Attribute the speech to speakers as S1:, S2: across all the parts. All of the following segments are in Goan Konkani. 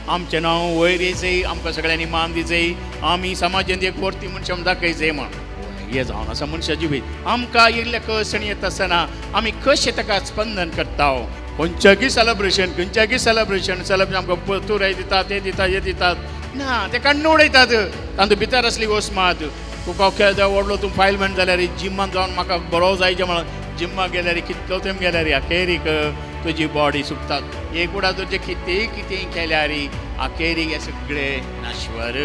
S1: आमचें नांव वयर येयचें, आमकां सगळ्यांनी मान दिचें, आमी समाजांत एक वर्ती मनशां म्हूण दाखयचें म्हण. हें जावन आसा मनशाची जिवीत. आमकां इल्लें कळसणी येता आसतना आमी कशें ताका स्पंदन करता. खंयच्यागी सेलेब्रेशन, खंयच्यागी सेलेब्रेशन सेलेब्रेशन आमकां तुराय दितात, ते दितात, हे दितात ना, ते काडून उडयतात. तातूंत भितर आसली वस्मात. तुका खेळ व्हडलो तूं फायलमॅन जाल्यार जिम्मान जावन म्हाका बरो जायचें म्हणून जिम्माक गेल्यार कितलो तेंप गेल्यार अखेरीक तुजी बॉडी सुकतात. एक उडा तुजें कितेंय कितेंय केल्यार अखेरीक हें सगळें नाश्वर.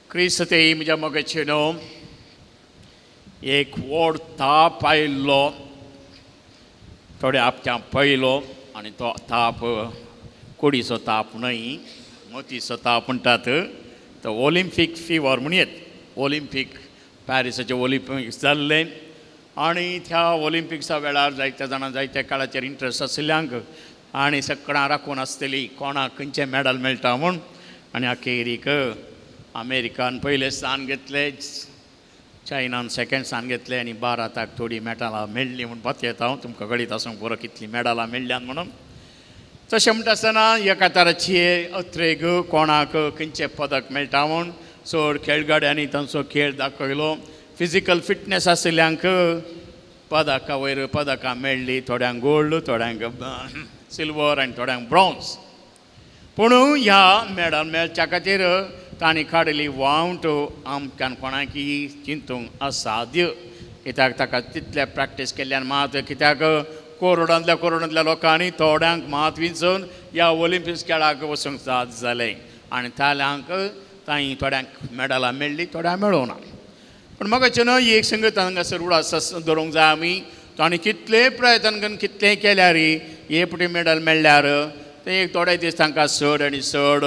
S1: क्रिस्ती म्हज्या मोगाचे न्हू, एक व्हड ताप आयिल्लो थोड्या हप्त्यां पयलो, आनी तो ताप कुडीचो ताप न्हय, मोतीचो ताप म्हणटात तो ऑलिम्पीक फिवर म्हणयेत. ऑलिम्पीक पॅरिसाचें ऑलिम्पिक्स जाल्लें आनी त्या ऑलिम्पिक्सा वेळार जायत्या जाणां जायत्या काळाचेर इंट्रस्ट आशिल्ल्यांक आनी सगळ्यां राखून आसतली कोणाक खंयचें मॅडल मेळटा म्हूण. आनी अखेरीक अमेरिकान पयलें स्थान घेतलें, चायनान सेकेंड स्थान घेतलें आनी भारताक थोडीं मेडलां मेळ्ळीं म्हूण पातयेता हांव. तुमकां कळीत आसूंक पुरो कितलीं मेडलां मेळ्ळ्यांत म्हणून. तशें म्हणटा आसतना एका तराची अत्रेग कोणाक खंयचें पदक मेळटा म्हूण चड खेळगड्यांनी तांचो खेळ दाखयलो. फिजिकल फिटनेस आशिल्ल्यांक पदकां वयर पदकां मेळ्ळीं, थोड्यांक गोल्ड, थोड्यांक सिल्वर आनी थोड्यांक ब्रॉन्ज. पूण ह्या मेडल मेळच्या खातीर तांणी काडिल्ली वावट आमकां कोणाकी चिंतूंक असाध्य. कित्याक ताका तितले प्रॅक्टीस केल्ल्यान मात, कित्याक कोरोडांतल्या कोरोडांतल्या लोकांनी थोड्यांक मात विंचून ह्या ऑलिम्पिक्स खेळाक वचूंक जात जालें आनी ताल्यांक तांणी थोड्यांक मेडलां मेळ्ळीं, थोड्यांक मेळूंक ना. पूण म्हाका न्हय एक संगत हांगासर उडास दवरूंक जाय आमी. तांणी कितलें प्रयत्न करून कितलें केल्यार हे पुटी मेडल मेळ्ळ्यार ते एक थोडे दीस तांकां चड आनी चड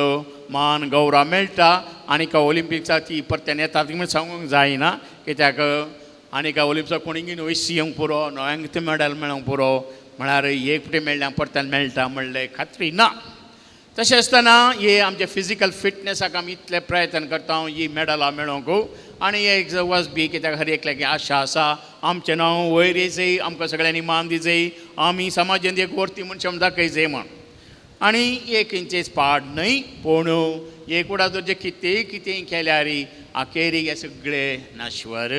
S1: मान गौरव मेळटा. आनी ऑलिम्पिक्साक ती परत्यान येतात म्हूण सांगूंक जायना, कित्याक आनी ऑलिम्पिक्साक कोणीय वयसी येवंक पुरो, नव्यांक तें मेडल मेळोंक पुरो, म्हळ्यार एक पुटी मेळ्ळ्या परत्यान मेळटा म्हणलें खात्री ना. तशें आसतना हे आमचे फिजिकल फिटनेसाक आमी इतले प्रयत्न करता ही मेडलां मेळोवंक. आनी एक वच बी कित्याक हर एकल्याक आशा आसा आमचें नांव वयर येयचें, आमकां सगळ्यांनी मान दिचें, आमी समाजांत एक वर्ती मनशां म्हूण दाखयचें म्हूण. आनी एक इंचेच पाड न्हय, पूण एक उडा तुजें कितेंय कितेंय केल्यार अखेरीक हें सगळें नाश्वर.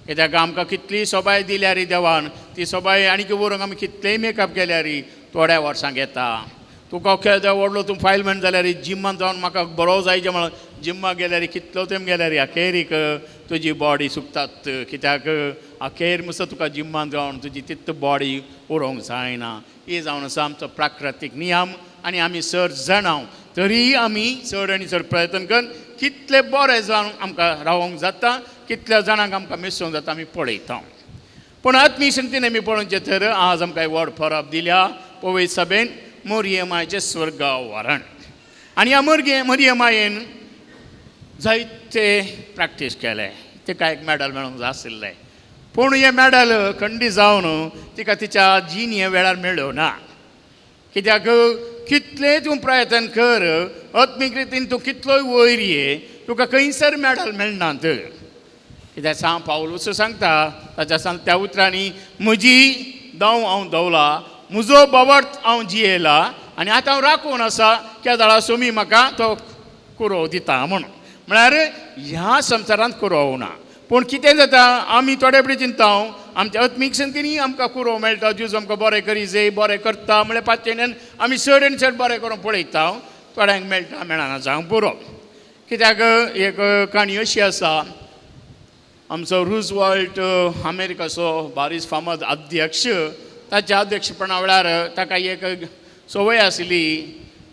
S1: कित्याक आमकां कितली सोबाय दिल्यार देवान, ती सोबाय आनीक व्हरूंक आमी कितलेय मेकअप केल्यार थोड्या वर्सांक येता. तुका खेळ व्हडलो तूं फायलमॅन जाल्यार जिम्मान जावन म्हाका बरो जायचें म्हणून जिम्माक गेल्यार कितलो तेंप गेल्यार अखेरीक तुजी बॉडी सुकतात. कित्याक अखेर मस्त तुका जिम्मान जावन तुजी तितली बॉडी उरोवंक जायना. ही जावन आसा आमचो प्राकृतीक नियम आनी आमी चड जाणां तरी आमी चड आनी चड प्रयत्न करून कितले बरें जावन आमकां रावोंक जाता, कितल्या जाणांक आमकां मिसोवंक जाता आमी पळयता. पूण आत्मीय शक्तीन आमी पळोवचें तर आज आमकां व्हड परब दिल्या पवित्र सभेन मोरयमायचें स्वर्गावरण. आनी ह्या मोरयमायेन जायते प्रॅक्टीस केले, तिका एक मॅडल मेळोवंक जाय आशिल्लें. पूण हें मॅडल खंडी जावन तिका तिच्या जिणे वेळार मेळ्ळो ना. कित्याक कितलें तूं प्रयत्न कर, आत्मीक रितीन तूं कितलोय वयर ये, तुका खंयसर मॅडल मेळनात. कित्याक सांग पावलूस सांगता ताच्या सांग त्या उतरांनी, म्हजी धांव हांव धांवला, म्हजो बोवार्थ हांव जियेला आनी आतां हांव राखून आसा केदळा सोमी म्हाका तो कुरोव दिता म्हणून. म्हळ्यार ह्या संवसारांत कुरोव ना. पूण कितें जाता आमी थोडे फुडें चिंता आमच्या आत्मीक संतीनी आमकां कुरोव मेळटा, ज्यूज आमकां बरें करी जाय, बरें करता म्हळ्यार पातयेन आमी चड आनी चड बरें करून पळयता, थोड्यांक मेळटा मेळना जावंक पुरो. कित्याक एक काणी अशी आसा, आमचो रुजवॉल्ट अमेरिकाचो बारीस फामाद अध्यक्ष, ताच्या अध्यक्षपणा वेळार ताका एक संवय आशिल्ली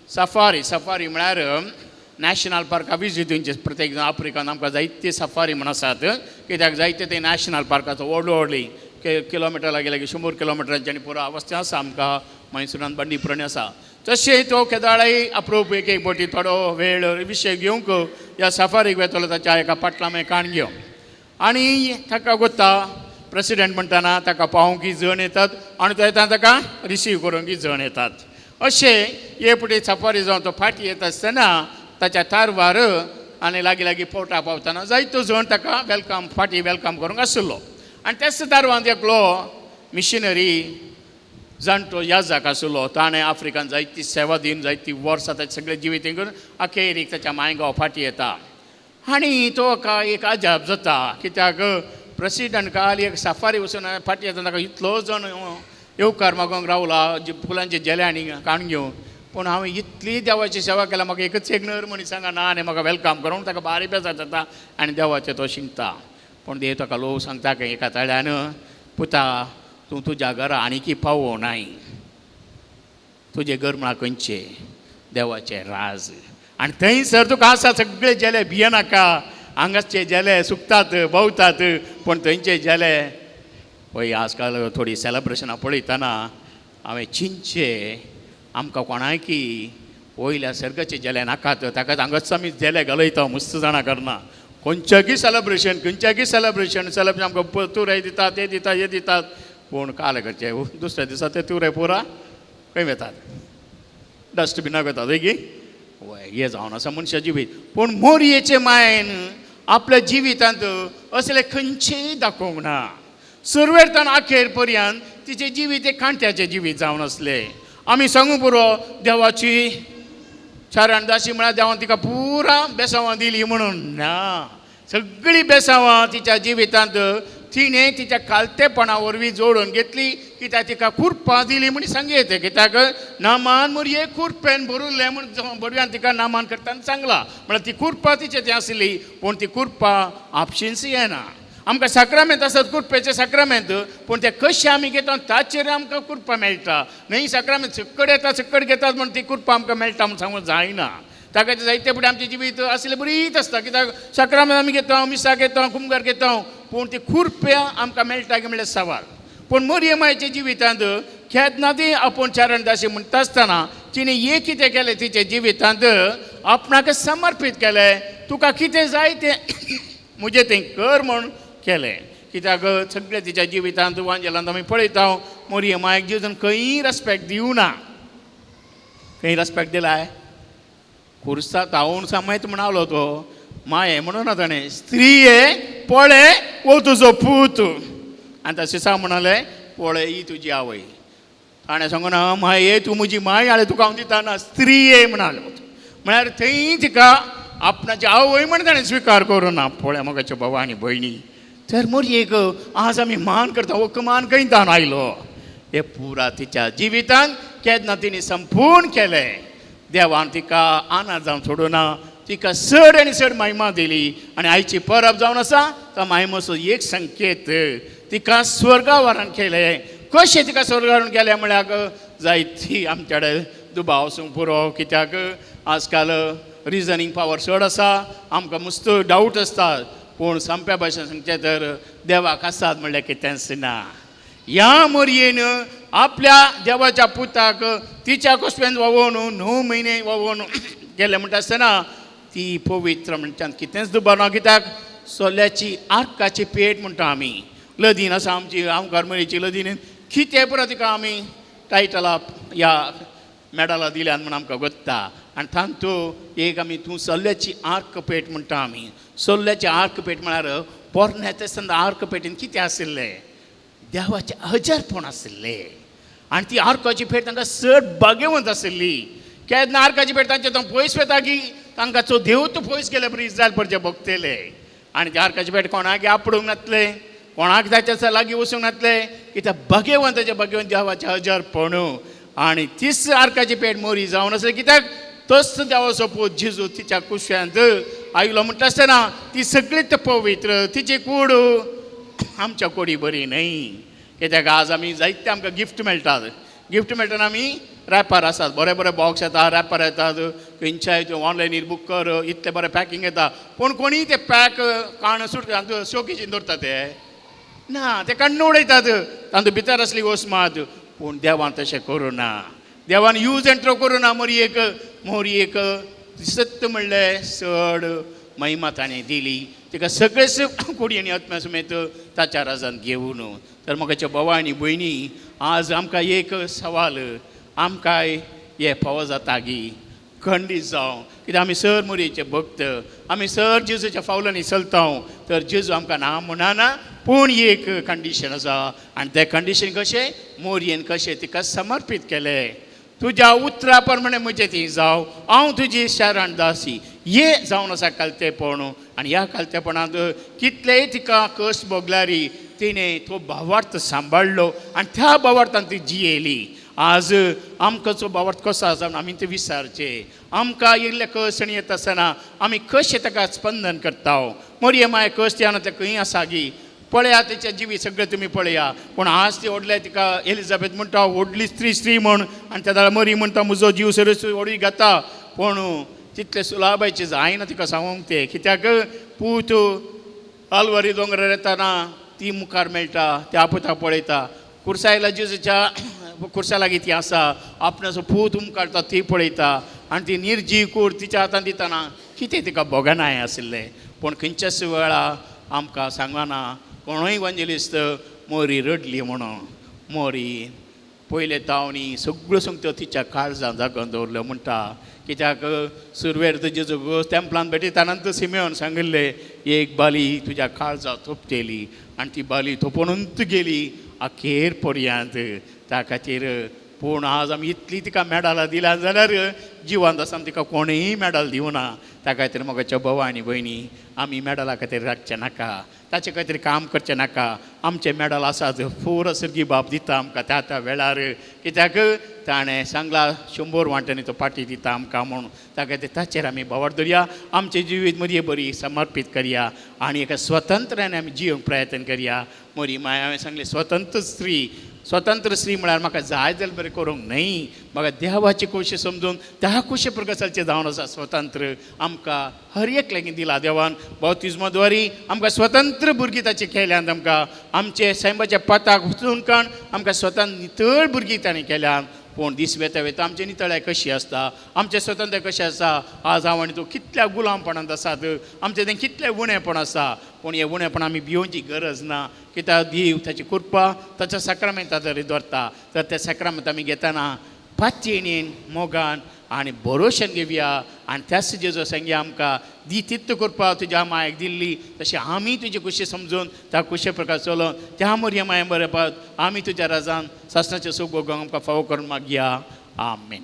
S1: सफारी. सफारी म्हळ्यार नॅशनल पार्का विजीट दिवचे. प्रत्येक जाण आफ्रिकान आमकां जायते सफारी म्हण आसात, कित्याक जायते ते नॅशनल पार्काचो व्हडलो व्हडली किलोमिटर लागीं लागीं 100 किलोमिटरांचे आनी पुरो अवस्था आसा आमकां मैसुरान बंडीपुरांनी आसा. तशें तो केदाळाय अप्रूप एक एक बोटी थोडो वेळ विशय घेवंक ह्या सफारीक वेतलो ताच्या एका पाटलां काण घेवन आनी ताका गोता प्रेसिडेंट म्हणटना ताका पावोवंक जण येतात आनी तो येता ताका रिसीव करूंक जण येतात. अशें हे फुडें सफारी जावन तो फाटीं येता आसतना ताच्या तारवार आनी लागीं लागीं पोर्टा पावतना जायतो जण ताका welcome फाटीं welcome करूंक आशिल्लो. आनी त्याच तारवांत एकलो मिशनरी जाणटो याजक आसलो. ताणें आफ्रिकान जायती सेवा दिवन जायती वर्सां ताचें सगळें जिवीत करून अखेरीक ताच्या मांयगांव फाटीं येता आनी तो एक अजाप जाता कित्याक प्रेसिडंट काल एक सफारी वचून फाटीं येता ताका इतलो जाण येवकार मागोंक रावला फुलांचे झेले आनी काण घेवन, पूण हांवें इतली देवाची सेवा केल्या म्हाका एकच एक नर मनीस सांगा ना आनी म्हाका welcome करूंक ताका बारीक बेजार जाता आनी देवाचें तो शिंकता. पूण देव ताका लोक सांगता की एका तळ्यान पुता तूं तुज्या घरा आनीकी पावो नाय, तुजें घर म्हळ्यार खंयचें देवाचें राज आनी थंयसर तुका आसा सगळे झेले भियेनाका, हांगाचे झेले सुकतात भोंवतात पूण थंयचे झेले पळय. आजकाल थोडीं सेलेब्रेशनां पळयतना हांवें चिंतचें आमकां कोणायकी वयल्या सर्गाचे झेले नाकात, ताका हांगाच आमी झेले घालयता मस्त जाणां करना. खंयच्याकी सेलेब्रेशन खंयच्याकी सेलेब्रेशन सेलेब्रेशन आमकां तुरे दितात ते दितात हे दितात, पूण काल करचें दुसऱ्या दिसा ते तुरे पुरा खंय वेतात डस्टबिनाक वेतात हय की वय. हें जावन आसा मनशा जिवीत. पूण मोरयेचे मायेन आपल्या जिवितांत असलें खंयचेंय दाखोवंक ना. सुरवेरतान अखेर पर्यंत तिचें जिवीत एक कांट्याचें जिवीत जावन आसलें. आमी सांगू पुरो देवाची चारण दाशी म्हळ्यार देवान तिका पुरा बेसांवां दिली म्हणून ना, सगळीं बेसांवां तिच्या जिवितांत तिणें तिच्या कालतेपणा वरवीं जोडून घेतली कित्याक तिका कुरपां दिली म्हूण सांगयेत. कित्याक नामान मोरये कुरपेन भरुल्लें म्हूण बडव्यान तिका नामान करतना सांगलां, म्हळ्यार ती कुरपां तिचे ती आसली पूण ती कुरपां आपशींच येना. आमकां साक्रामेंत आसत कुरपेचें साक्रामेंत, पूण तें कशें आमी घेता ताचेर आमकां कुरपां मेळटा. न्हय साक्रामेंत सक्कड येता सक्कड घेतात म्हूण ती कुरपां आमकां मेळटा म्हूण सांगूंक जायना. ताका जायते फुडें आमचें जिवीत आसलें बरीच आसता कित्याक साक्रामेंत आमी घेता मिसाक घेता कुमगार घेता पूण ती कुरप्या आमकां मेळटा की म्हणल्यार सवाल. पूण मोरये मायच्या जिवितांत केन्ना ती आपूण चारण दाशी म्हणटा आसतना तिणें एक कितें केलें तिच्या जिवितांत आपणाक समर्पीत केलें, तुका कितें जाय तें म्हजें तें कर म्हूण केलें. कित्याक सगळें तिच्या जिवितांत वांजेलांत आमी पळयता मोरये मायक जिवीतान खंयी रेस्पेक्ट दिवना. खंय रेस्पेक्ट दिलाय खुर्सा तावून सामयत म्हणालो तो माये म्हणून ताणें स्त्रीये पळय वो तुजो पूत आनी तशें सा म्हणालें पळय ही तुजी आवय. ताणें सांगून माये तूं म्हजी माय आनी तुका हांव दिता ना स्त्रीये म्हणालो, म्हळ्यार थंय तिका आपणाची आवय म्हण ताणें स्विकार करूं ना. पळय म्हज्या भावा आनी भयणी, तर मोरयेक आज आमी मान करता हो मान खंय तावन आयलो हे पुरा तिच्या जिवितान केन्ना तिणें संपूर्ण केलें. देवान तिका आनात जावन सोडूना, तिका चड आनी चड महिमा दिली आनी आयची परब जावन आसा तो महिमाचो एक संकेत तिका स्वर्गावरण केलें. कशें तिका स्वर्गावरण केलें म्हळ्यार जायती आमच्या कडेन दुबाव आसूंक पुरो कित्याक आजकाल रिजनींग पावर चड आसा, आमकां मस्त डावट आसता, पूण सामप्या भाशेन सांगचें तर देवाक आसात म्हणल्यार कितेंच ना. ह्या मोरयेन आपल्या देवाच्या पुताक तिच्या कसल्यान व्हांवोवन 9 म्हयने व्हांवोवन गेले म्हणटा आसतना ती पवित्र म्हणच्यान कितेंच दुबाव ना. कित्याक सोल्याची आर्काची पेट म्हणटा आमी लदीन आसा आमची आमकार मोरयेची लदीन कितें पुरो तिका आमी टायटला ह्या मेडलां दिल्यान म्हूण आमकां गोत्ता. आनी तांतू एक आमी तूं सोल्याची आर्क पेट म्हणटा आमी. सोल्याची आर्क पेट म्हळ्यार पोरण्या तेस्तांत आर्क पेटीन कितें आशिल्लें देवाचें हजारपण आशिल्लें आनी ती आर्काची पेट तांकां चड भाग्यवंत आशिल्ली. केन्ना आर्काची पेट तांचे तो पयस वता की तांकां चो देव तो पयस गेले बरी इस्रायल परचे भोगतले आनी ती आर्काची पेट कोणाक आपडूंक नासले, कोणाक जाय तेच्या लागीं वचूंक नासले, कित्याक भाग्यवंताचे भाग्यवंत देवाचें हजारपण. आनी तीच आर्काची पेट मोरी जावन आसली कित्याक तोच देवाचो पूत जेजू तिच्या कुश्यांत आयलो म्हणटा आसतना ती सगळीच पवित्र, तिची कूड आमच्या कोडी बरी न्हय. कित्याक आज आमी जायते आमकां गिफ्ट मेळटात, गिफ्ट मेळटना आमी रॅपर आसात बरे बरे बॉक्स येता रॅपर येतात खंयच्याय तूं ऑनलायनीर बूक कर इतलें बरें पॅकींग येता, पूण कोणीय ते पॅक काण सुट शोकेजीन दवरता ते ना ते काण्ण उडयतात तातूंत भितर आसली वस्मात. पूण देवान तशें करूं ना, देवान यूज एंड थ्रो करूं ना. मोरयेक मोरयेक सत्य म्हणलें चड महिमा ताणें दिली तिका सगळेच कुडी आनी आत्म्या समेत ताच्या राजान घेवन. तर म्हज्या भावा आनी भयणी आज आमकां एक सवाल आमकांय हे फावो जाता गी खंडीत जावं कित्याक आमी सर मोरयेचे भक्त, आमी सर जेजूच्या फावलांनी चलता, तर जेजू आमकां ना म्हणना पूण एक कंडिशन आसा आनी तें कंडिशन कशें मोरयेन कशें तिका समर्पीत केलें. तुज्या उतरा प्रमाणे म्हजें ती जावं, हांव तुजी शरण दासी. हे जावन आसा कालतेपण. आनी ह्या कालतेपणांत कितलेय तिका कश्ट भोगल्यारी तिणें तो भावार्थ सांबाळ्ळो आनी त्या भावार्थान ती जियेली. आज आमकां जो भावार्थ कसो आसा आमी ते विसारचे. आमकां इल्ले कश्ट येता आसतना आमी कशें ताका स्पंदन करता. मोरये माय कश्ट येना तें खंय आसा गी पळया, तेचें जिवीत सगळें तुमी पळया. पूण आज ती व्हडले तिका एलिझाबेथ म्हणटा व्हडली स्त्री स्त्री म्हण, आनी त्या मरी म्हणटा म्हजो जीव सरस व्हडी घेता. पूण तितले सुलाबायचें जायना तिका सांगूंक तें, कित्याक पूत आलवारी दोंगरार येताना ती मुखार मेळटा, त्या पुताक पळयता. कुर्सायला जेजूच्या कुर्सा लागीं ती आसा, आपणाचो पूत उमकाडटा ती पळयता आनी ती निर्जीव कूड तिच्या हातान दितना कितें तिका भोगनाय आशिल्लें. पूण खंयच्याच वेळा आमकां सांगना कोणूय इवांजेलिस्त मोरी रडली म्हणून. मोरी पयले तावणी सगळ्यो सांगत्यो तिच्या काळजान जागोवन दवरल्यो म्हणटा. कित्याक सुरवेर तुजेचो गोस तेंपलान भेटयताना सिमेवन सांगिल्लें एक बाली तुज्या काळजा थोपतेली आनी ती बाली थोपोनूच गेली अखेर पर्यंत. त्या खातीर पूण आज आमी इतली तिका मेडलां दिल्या जाल्यार जिवांत आसतना तिका कोणूय मेडल दिवना. त्या खातीर म्हज्या भाव आनी भयणी आमी मेडला खातीर राखचें नाका, ताचे खातीर काम करचें नाका. आमचें मेडल आसात फोर सर्गी बाप दिता आमकां त्या त्या वेळार, कित्याक ताणें सांगला 100 वांट्यांनी तो पाटी दिता आमकां म्हूण. त्या खातीर ताचेर आमी भावार्थ दवरया, आमचें जिवीत मदीं बरी समर्पीत करया आनी एका स्वतंत्रान आमी जिवंक प्रयत्न करया. मोरी माय हांवें सांगलें स्वतंत्र स्त्री, स्वतंत्र स्त्री म्हळ्यार म्हाका जाय जाल्यार बरें करूंक न्हय, म्हाका देवाची खोशी समजून त्या खोशी प्रकार चलचें जावन आसा स्वतंत्र. आमकां हर एक लागीं दिला देवान बाप्तिज्मा द्वारी आमकां स्वतंत्र भुरगीं ताचें केल्यान. आमकां आमचे सैमाच्या पताक वचून काण आमकां स्वतंत्र नितळ भुरगीं ताणें केल्यान. पूण दीस वेता वेता आमची नितळाय कशी आसता, आमचें स्वतंत्र कशें आसा. आज हांव आनी तूं कितल्या गुलामपणांत आसात, आमचें तें कितलें उणेपण आसा. पूण हें उणेपण आमी भिवची गरज ना, कित्याक देव ताची कृपा ताच्या साक्रामेंता तरी दवरता. तर त्या साक्रामेंत आमी घेतना पातयेन मोगान आनी भरोश्यान घेवया आनी त्याच जेजू सांगया आमकां दी तित्त करपा तुज्या मायक दिल्ली तशें आमी तुजी खुशी समजून त्या खुशे प्रकार चलोवन त्या मोरया माये बरें आमी तुज्या राजान सासणाचें सूख भोगोवंक आमकां फावो करून मागया. आमेन.